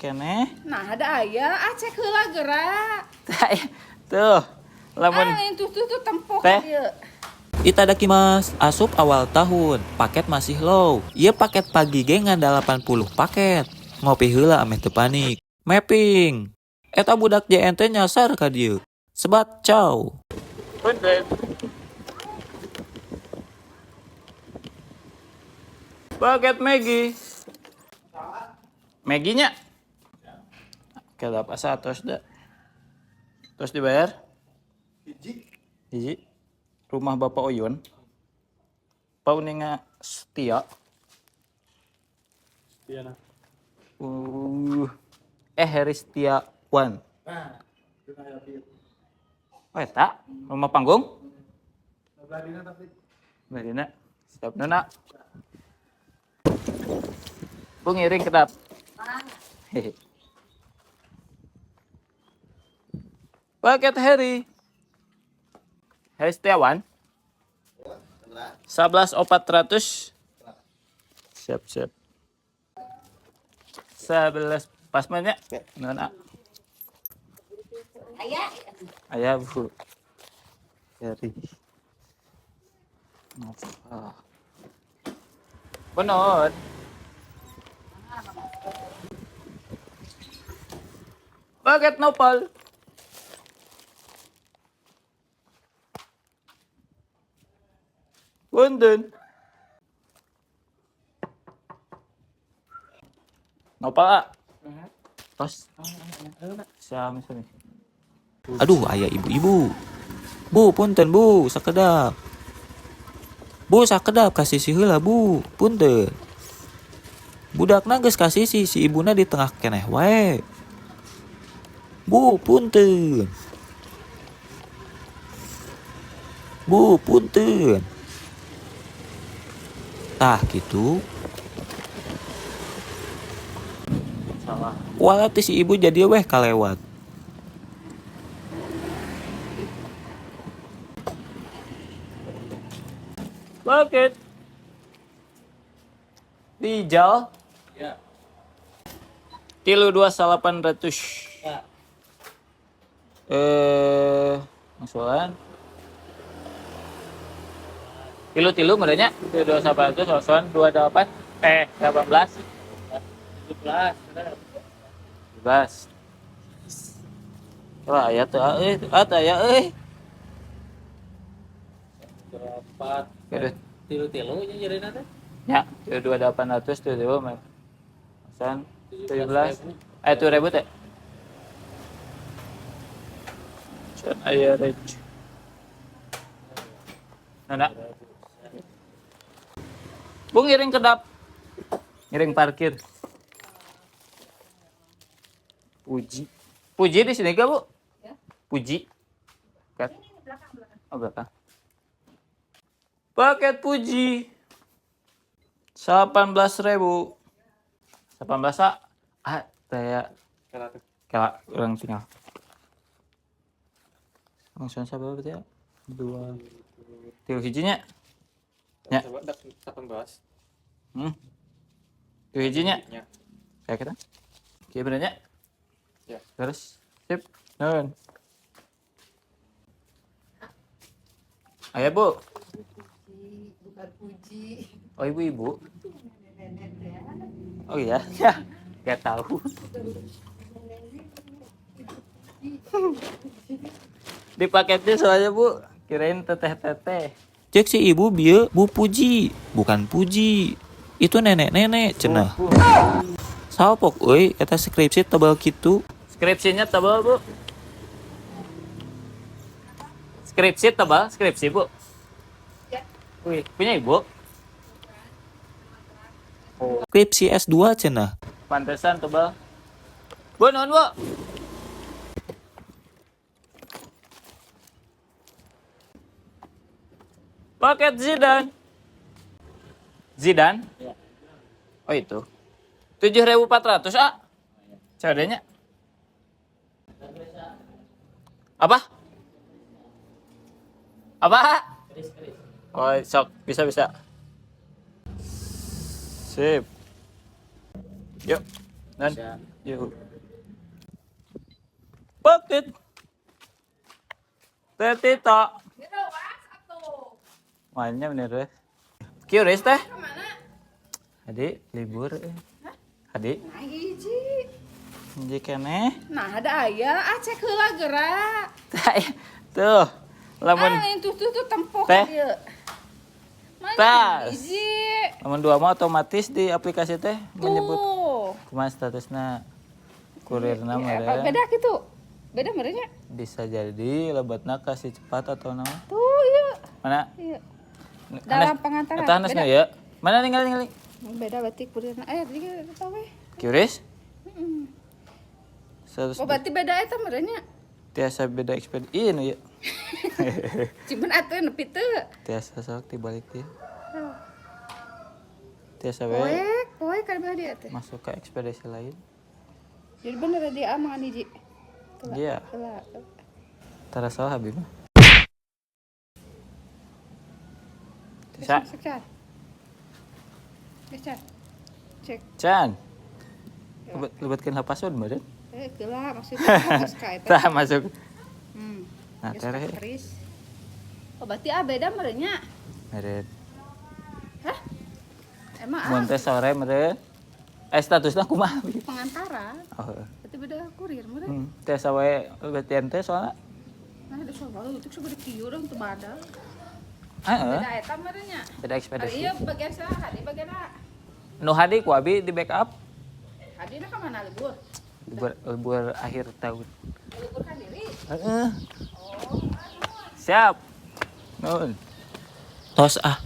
keneh. Nah, ada aya, ah cek heula geura. Tuh, lamun Ah, tuh tuh tuh tempok Teh. ieu. Itadakimasu, asup awal tahun, paket masih low. Ieu paket pagi ge ngan 80 paket. Ngopi heula ameh teu panik. Mapping. Eta budak JNT nyasar ka dieu. Sebat caw. Punten. Paket Maggi. Maggi-nya. Kedap asa atos da. Terus dibayar? Hiji. Hiji. Rumah Bapak Oyun. Pauninga Setia. Setia. Heri Setiawan. Oh, eta rumah panggung? Beladina. Siap nona. Bu ngiring kedap. Hehe. Paket Heri. Heri Setiawan. 11.400. Siap, siap. 11 pas mana? Nona. Aya. Ayah Bu. Heri. Ah. Benar. Paket nopal. Punten. Nopal ah. Tos. Sami sami. Aduh, aya ibu-ibu. Bu, punten Bu, sakedap. Bu, sakedap ka sisi heula Bu, punten. Budakna geus ka sisi, si ibuna di tengah keneh wae. Bu, punten. Bu, punten. Tah gitu. Salah. Walau teh si ibu jadi weh kalewat. Paket. Rijal. Ya. 3.2 800. Ya. Masukan. Tilu-tilu merenya 3.2 800 kosong 28 18 17. 17. Wah, aya teu euy, ah teu aya euy. 8. Aduh. Tilu-tilu nya jadi teh. Ya, 3.2 800 tilu mah. San 17. Itu ribu teh. Can aya rej. Nana. Bu ngiring kedap. Ngiring parkir. Puji. Puji di sini gak, Bu? Ya. Puji. Kan? Ini belakang belakang. Oh, belakang. Paket Puji. 18.000. 18 ah. Ah, saya kela orang tinggal. Langsung siapa berarti ya? Dua. Tilu hijinya. Ya. 18. Tilu hijinya. Ya. Kayak kita. Oke, benernya. Ya. Terus, sip. Nun. Ayo, Bu. Puji, bukan puji. Oh, ibu-ibu. Nenek ya. Oh iya, ya. Gak tahu. Di paketnya soalnya, Bu, kirain teteh-teteh. Cek si ibu bieu Bu Puji, bukan Puji. Itu nenek-nenek cenah. Bu. Salpok euy eta skripsi tebal kitu. Skripsinya tebal, Bu. Skripsi tebal, skripsi, Bu. Ya. Wih, punya Ibu? Oh, Skripsi S2 cenah. pantesan tebal. Bu, nuhun, Bu. Paket Zidan. Zidan? Ya. Oh itu. 7.400, ah. CD-nya. Apa? Apa? Oh, sok bisa bisa. Sip. Yuk. Dan Siap. yuk. Pocket. Teh Tito. Mainnya bener deh. QRIS teh. Hadi libur eh. Hadi. Nah, hiji. Hiji keneh. Nah, ada aya, ah cek heula geura. Tuh. Lamun Ah, itu tuh tuh tempok Teh. ieu. Mana Tas. hiji? Lamun dua mah otomatis di aplikasi teh menyebut Tuh. kumaha statusna kurirna Ya, meureun. beda gitu. Beda merenya. Bisa jadi lebetna kasih cepat atau naon. Tuh, iya. Mana? Iya. Dalam pengantaran. Eta hanes Beda. ya. Mana ningali ningali? Beda berarti kurirna. Eh, tadi kita tahu we. QRIS? Heeh. Status Oh, berarti beda eta merenya. tiasa beda ekspedisi. Iya nu ya. Cuman atuh nepi teu. Tiasa sok dibalik dia. Tiasa we Poek, poek kan belah dia teh. masuk ke ekspedisi lain. Jadi bener dia amangan hiji. Iya. Heula. Tara salah Habib mah. Tiasa. Masuk, Car. Geus, Car. Cek. Can. Lebetkeun password meureun. Eh, geula maksudnya geus ka eta. Tah masuk. Nah, Geus tereh. ka keris. Oh, berarti ah beda merenya. Meureun. Hah? Emang ah Mun teh sore meureun. Eh statusna kumaha? Pengantara. Oh. Berarti beda kurir meureun. Tiasa wae lebet teh soalna. Nah, ada soal itu segede kieu dah untuk badal. Heeh. Beda eta merenya. Beda Ari ekspedisi. ieu bagian saha? Hadi bagian A. Nu Hadi ku abi di backup. Hadi na ka mana libur? Libur, libur akhir tahun. Libur kan diri. Heeh. Siap. Nun. Tos ah.